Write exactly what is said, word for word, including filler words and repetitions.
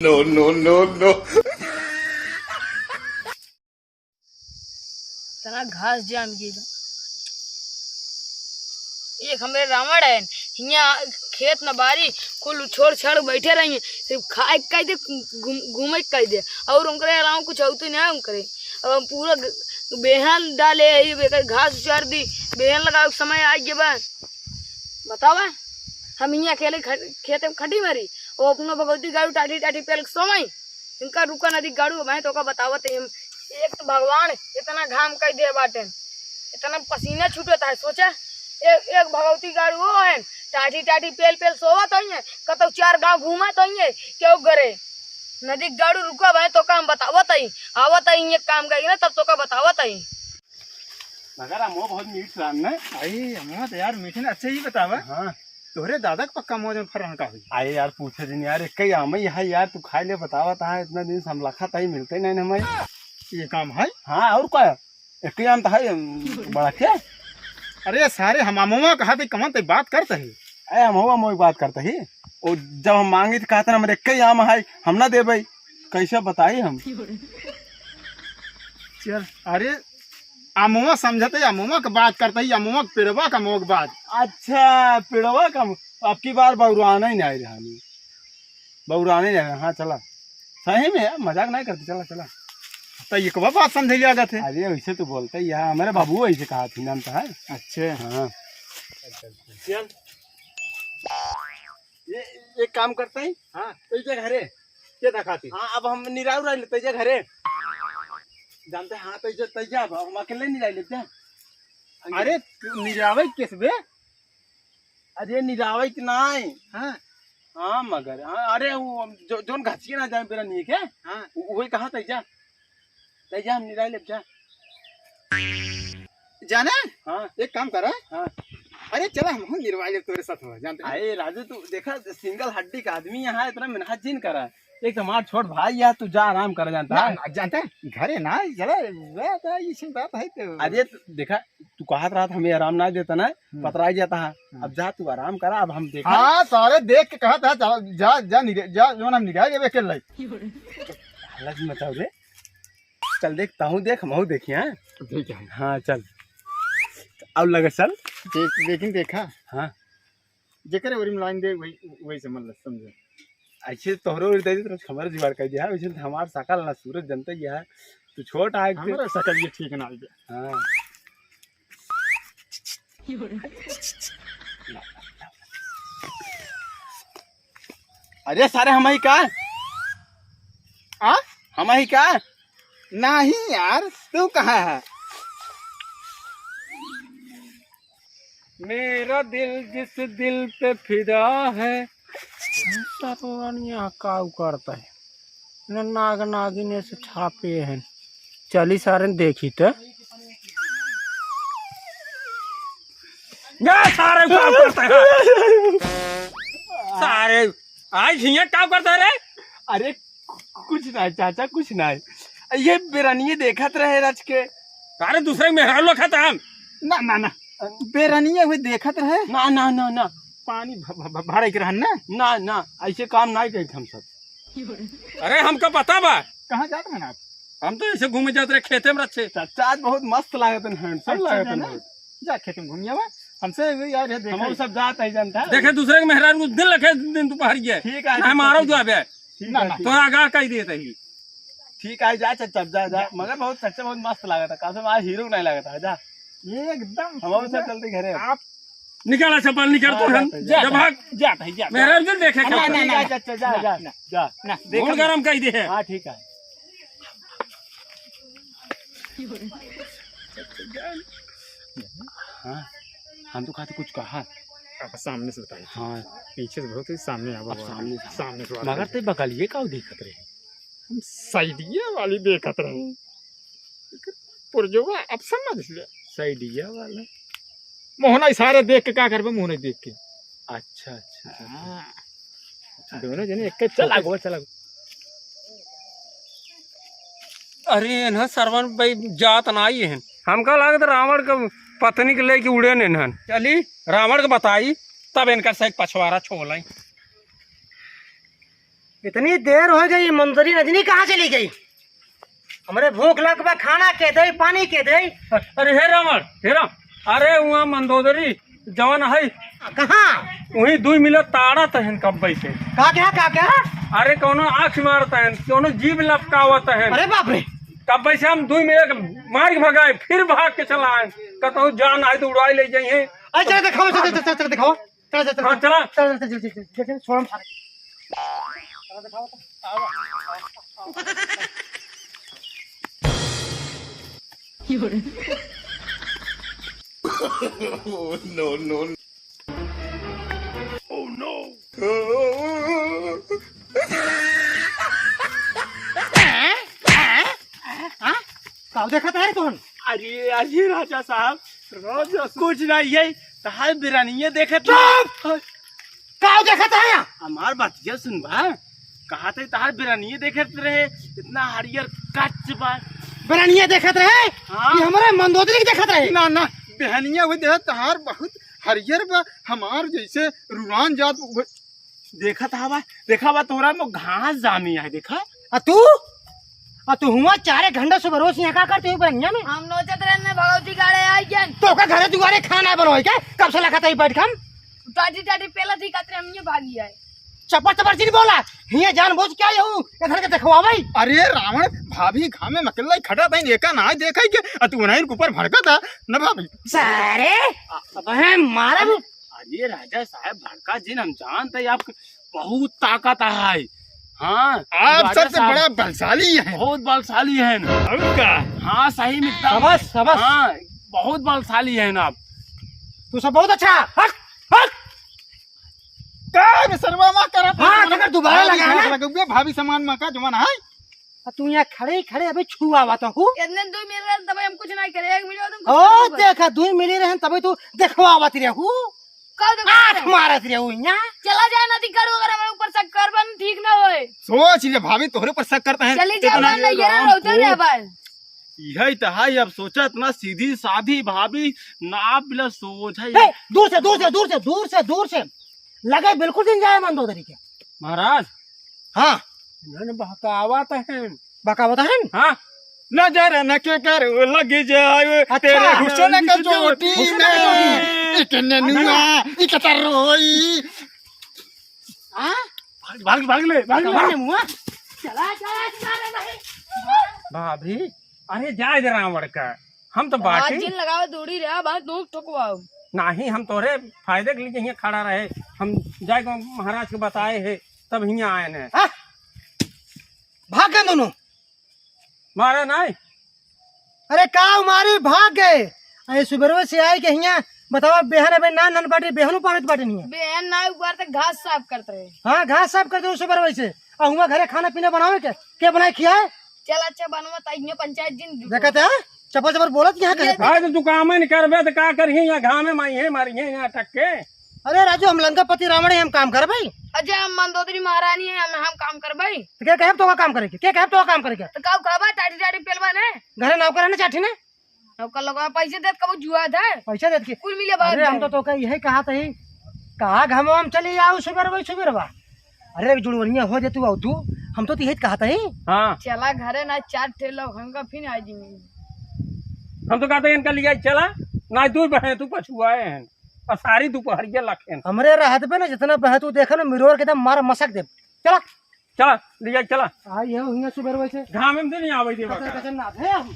No, no, no, no। इतना घास जाम गइल बा। एक हमरे रावण है, हियाँ खेत न बारी, कुल छोड़ छाड़ बैठे रही, सिर्फ खाए के कह दे, घूम-, घूमे के कह दे, और उनकरे अलावा कुछ होते नहीं है उनकरे। अब हम पूरा ग-, बेहन डाले है, एकर घास उचार दी, बेहन लगावे के समय आ गया बा। बतावा, हम हियाँ अकेले ख-, खेते में खटी मरी, वो अपनो भगवती गाड़ू टाटी टाटी पेल के सोवई, इनका रुका नदी गाड़ू, मैं तो का बतावत है हम। एक तो भगवान इतना घाम कइ दे बाटे, इतना पसीना छूटत है। सोचा, एक, एक भगवती गाड़ू वो है, टाटी टाटी पेल पेल सोवत है, कतौ चार गांव घूमत है, क्यों करे? नदी गाड़ू रुका भाई, तो का हम बतावत है, आवत है, एक काम करी ना, तब तो का बतावत है। मगर अमवा बहुत मीठ रहन न। अरे, अमवा तो यार मीठ न, अच्छा ही बतावा। हाँ। तोहरे दादा के पक्का अमवा जौन फरन का हुई। अरे यार, पूछे दिन यार, एक ही आम है यार, तू खाए ले बतावा ता, इतना दिन से हम लखा ताई मिलते नहीं हमें। ये काम है? हाँ, और का? एक ही आम तो है, बड़ा क्या? अरे सारे, हम अमवा कहा थे, कमन ते बात करते हैं। अरे, हम हुआ मोई बात करते ही। ओ, जब हम मांगी तो कहते ना, "हमारे एक ही आम है, हम ना देबे।" कैसे बताई हम? चल, अरे, अमुआ समझते, अमुआ के बात करते ही, अमुआ के पेड़वा का अमुआ के बात। अच्छा, पेड़वा का अमु-, अब की बार बौराना ही नहीं रहा। बौराने जाए, हाँ, चला। सही में यार, मजाक नहीं करते, चला, चला। तो ये कब बात समझे लिया जाते? अरे, वैसे तो बोलते ही यार, हमारे बाबू वैसे कहा थी, जानता है? अच्छा। हाँ। चल। ये, एक काम करते हैं। हाँ। तो ये घरे। ये दिखाती। हाँ, अब हम निराव रह लेते हैं घरे। जानते हैं, हाँ, तो ये तैया, अब हम अकेले निराव लेते हैं। अरे, तू निरावे किस बे? अरे निरावै के नाई। हाँ। हाँ, मगर, हाँ, अरे वो जो, जोन घचिए ना जाए बेरा नहीं के? हाँ। उ-, वही कहा तैजा। तैजा हम निराई लेब जा। जाना? हाँ। एक काम करा। हाँ। अरे चला हम हम निरवाई लेब तोरे साथ हो, जानते हैं? अरे राजू तू देखा single हड्डी का आदमी यहाँ इतना मेहनत जिन करा। एक तो हमार छोट भाई यार, तू जा आराम कर जानता ना, है। ना, जानता है, घरे ना, चला, वह तो ये चिंता तो है तो। अरे, तू देखा, तू कहत रहा था, हमें आराम ना देता ना, हम्म। पतराई जाता है। हम्म। अब जा, तू आराम करा, अब हम देखा। हाँ, सारे देख के कहत है, जा, जा, जा, निरे-, जा, जो हम निकाल देबे के लाई। हल्ला जी मचाओ रे। चल देख, तहूँ देख, हमहूँ देखी, हाँ? ठीक है। हाँ, चल। अब लगे चल। देख, लेकिन देखा। हाँ। जेकरे ओरी में line दे, वही, वही समझ ले, समझे। ऐसे तोहरो ओरी दे दे, तो हमारे जुगाड़ कर दिया है, वैसे तो हमार सकल ना सूरत जनता ही है, तू छोट आए थे। हमारा सकल ये ठीक ना आए। हाँ। अरे सारे हम ही का? आ? हम ही का? नहीं यार, तू कहाँ है? मेरा दिल जिस दिल पे फिदा है। सरवन यहाँ का करता है? न नाग नागिन से छापे हैं। चली सारे देखी तो। गा सारे का करता है? सारे आज हियाँ का करता है रे? अरे कुछ ना चाचा, कुछ ना। ये बेरानिये देखत रहे रच के। अरे दूसरे मेहरारू लोग खत्म। ना, ना, ना। बेरानिये हुए देखत रहे। ना, ना, ना, ना। पानी भ-, भ-, भ-, भरे के रहन ना। ना, ना, ऐसे काम नहीं करी हम सब। अरे हमका पता बा। कहाँ जात रहन आप? हम तो ऐसे घूमे जात रहे खेते में रचे। चाचा आज बहुत मस्त लागत हैं, handsome अच्छा, लागत हैं ना? बहुत। जा खेत में घूमिया बा। हमसे भी यार ये देखे। हम सब जात है जानता है। देखे दूसरे के मेहरारू को दिन रखे दिन दोपहर के। ठीक है, ना ठीक है, मारो ठीक जो है। अबे। ठीक ना, है, ना। ठीक तो है। आगा कह दिए तही। ठीक है, जा चच्चा, जा, जा। जा। मगर बहुत चच्चा बहुत मस्त लागत है। कसम आज हीरो नहीं लागत है, जा। ये एकदम हम और सब पूरा चलते घरे। आप निकाला चप्पल निकाल हाँ, तो हम जा, जा, जा, जा। भाग। जा भाई, जा। मेहरारू को देखे ना, ना, ना, ना, ना। चच्चा, जा, ना, जा, ना। जा। ना, मूड देखो। गरम कह दिए। हाँ, ठीक है। हाँ, हम तो कहते कुछ कहा। अब सामने से बताइए। हाँ। पीछे से बहुत ही सामने आवा अब हुआ है। सामने से। सामने से बात मगर करिए। ते बगलिए का देखत रहे? हम साइडिया वाली देखत रहे। पुरजवा अब समझ ले। साइडिया वाला? मोहना इशारे देख के का करबे? मोहना देख के। अच्छा, अच्छा, अच्छा। हाँ। दोनों जने एक चल आगो, चल आगो। अरे, इन्हें सरवन भाई जात ना आई हैं। हमका लागत रावण के पत्नी के लेके उड़े ने इन्हन। चली, रावण के बताई, तब इनका सही पछवारा छोलाई। इतनी देर होइ गई, मंदोदरी नजनी कहाँ चली गई? हमरे भूख लग बा, खाना के दे, पानी के दे। अरे हे रावण, हे राम, अरे उहाँ मंदोदरी जवन है, कहाँ? उहीं दुइ मिले ताड़त हन कब्बे से। का क्या, का क्या? अरे कौनो आँख मारत हन, कौनो जीभ लपकावत हन। अरे बाप रे। कब्बे से हम दुइ मिले मार के भगाए, फिर भाग के चला आए। कतहु जान आए तो उड़ाई ले जाइए। अरे चला देखावा, चला, चला, चला, चला देखावा। चला, चला, चला। हाँ, चला। चला, चला, चला, चला, चला, चला, छोड़ हम सारे। चला देखावा तो। Oh no! Oh no! हाँ? का देखत है तोहन? अरे, अरे राजा साहब, राजा साहब। कुछ नहीं है, तहार बिरानिये देखत चुप! का देखत है? हमार बतिया सुनबा, कहा थे तहार बिरानिये देखत रहे, इतना हरियर कच्च बा। बिरानिये देखत रहे? हाँ। कि हमरे मंदोदरी के देखत रहे? ना, ना, बिरानिये वो देखत तहार बहुत हरियर बा, हमार जैसे रुआन जात उ-, देखत हवा, देखा बा तोहरा में घास जामी है, देखा। आ तू? आ तू हुआ चारे घंटा सुबह रोज यहाँ का करते हो बनिया में? हम नोचत रहने भगवती गाड़े आई गन। तो का घरे दुआरे खाना बनवाई के? कब से लगा था ये बैठ के हम? टाटी टाटी पेला थी कतरे हम ये भागी आए। चपर चपर चीज बोला। हिया जान बोझ क्या यहू? इधर के देखवावे। अरे रावण, भाभी घामे में अकेला ही खड़ा था, एका ना देखा के, आ तू उन्हीं के ऊपर भड़का था, न भाभी। सारे, अब है मारा भी। अरे राजा साहब, भड़का जिन, हम जानते हैं आप बहुत ताकत है। हाँ, आप राजा सबसे साहब बड़ा बलशाली हैं। बहुत बलशाली हैं। और का? हाँ, सही में एकदम। शाबाश, शाबाश। हाँ, बहुत बलशाली हैं आप। तू सब बहुत अच्छा। हट, हट। का रे सरवा मा करत है? हाँ, अगर दोबारा भाभी लगा है ना? लगा हुआ, भाभी सामान मा का जमाना है? आ तू यहाँ खड़े ही खड़े अबे छुआवत हू। इतने दुइ मिल रहे तबे हम कुछ नहीं करे, एक मिनट तुम कुछ ओ, नहीं करे। देखा, दुइ मिली रहे तबे तू देखवावत रहू। का देखवावत आँख रहे? मारत रहू यहाँ। चला जाए नदी करू, अगर हमारे ऊपर शक कर बन ठीक ना होए। सोच ले भाभी, तोहरे ऊपर शक करता है। चली जाओ, इतना ना ये राम रहते को रे भाई। यही तो है, अब सोचा इतना सीधी साधी भाभी ना बिला सोच है। ए, दूर से, दूर से, दूर से, दूर से, दूर से। लगे बिल्कुल दिन जाए मंदोदरी के। महाराज। हाँ। इन्होंने बहकावत हैं। बहकावत हैं? हाँ। नजर न के कर लग जाए अच्छा। तेरे हुस्न का हुस्न का चोटी चोटी में। में। एक नेनुआ, एक तरोई। हाँ? भाग, भाग, भाग ले, भाग ले। कमर में मुआ। चला, चला, चला, चला। भाभी, अरे जाए दे रावण का, हम तो बाटी। जिन लगावे दूरी रहा, बात नोक ठोकवाओ। नाही, हम तोरे फायदे के लिए यहाँ खड़ा रहे, हम जाए को महाराज के बताए है, तब यहाँ आए ने। हाँ? भाग गए दोनों। मारा नाही। अरे का मारी, भाग गए। अरे सुबेरवे से आए के हियाँ बतावा, बेहन अबे नान नान बाटे, बेहनो पाड़त बाटे नहीं है। बेहन ना ऊपर तक घास साफ करत रहे। हाँ, घास साफ करत रहे सुबेरवे से। आ हुआँ घरे खाना पीना बनावे के, के बनाए खियाए? चल अच्छा बनवा, ताई में पंचायत जिन जुटो। देखत है, चपर चपर बोलत यहाँ ये कहे। भाई तो तू काम ही नहीं करबे तो का करिए, यहाँ घामे माई है मारी है यहाँ टक के। अरे राजू, हम लंकापति रावण है, हम काम करबे। अजय, हम मंदोदरी महारानी है, हम, हम काम करबे। तो क्या कहे तो काम करेगी, क्या कहे तो काम करेगी? तो का खाबा, टाटी टाटी पेलवा ने? घरे नौकर है ना चाठी ने? नौकर लगवा, पैसे देत कबो जुआ था? पैसे देत के? कुल मिले बात अरे हम है। तो तोका यही कहा था ही, कहा घामे हम चली आओ सुबेरवा सुबेरवा। अरे जुड़वनिया हो जे तू आउ तू, हम तो यही कहा था ही। हाँ। चला घरे ना, चार ठे लोग हमका फिर आ जाएंगे। हम तो कहते हैं इनका लिया चला, ना तू बहे तू पछुआए हैं। और सारी दोपहरिया लखेन। हमरे रहत पे ना जितना बहतू देखा ना मिरोर के एकदम मारा मसक दे। चला। चला, लिया चला। आई है हुइया सुबेरवे से। घामे में तो नहीं आवे देवा कचर का। कचर ना थे हम।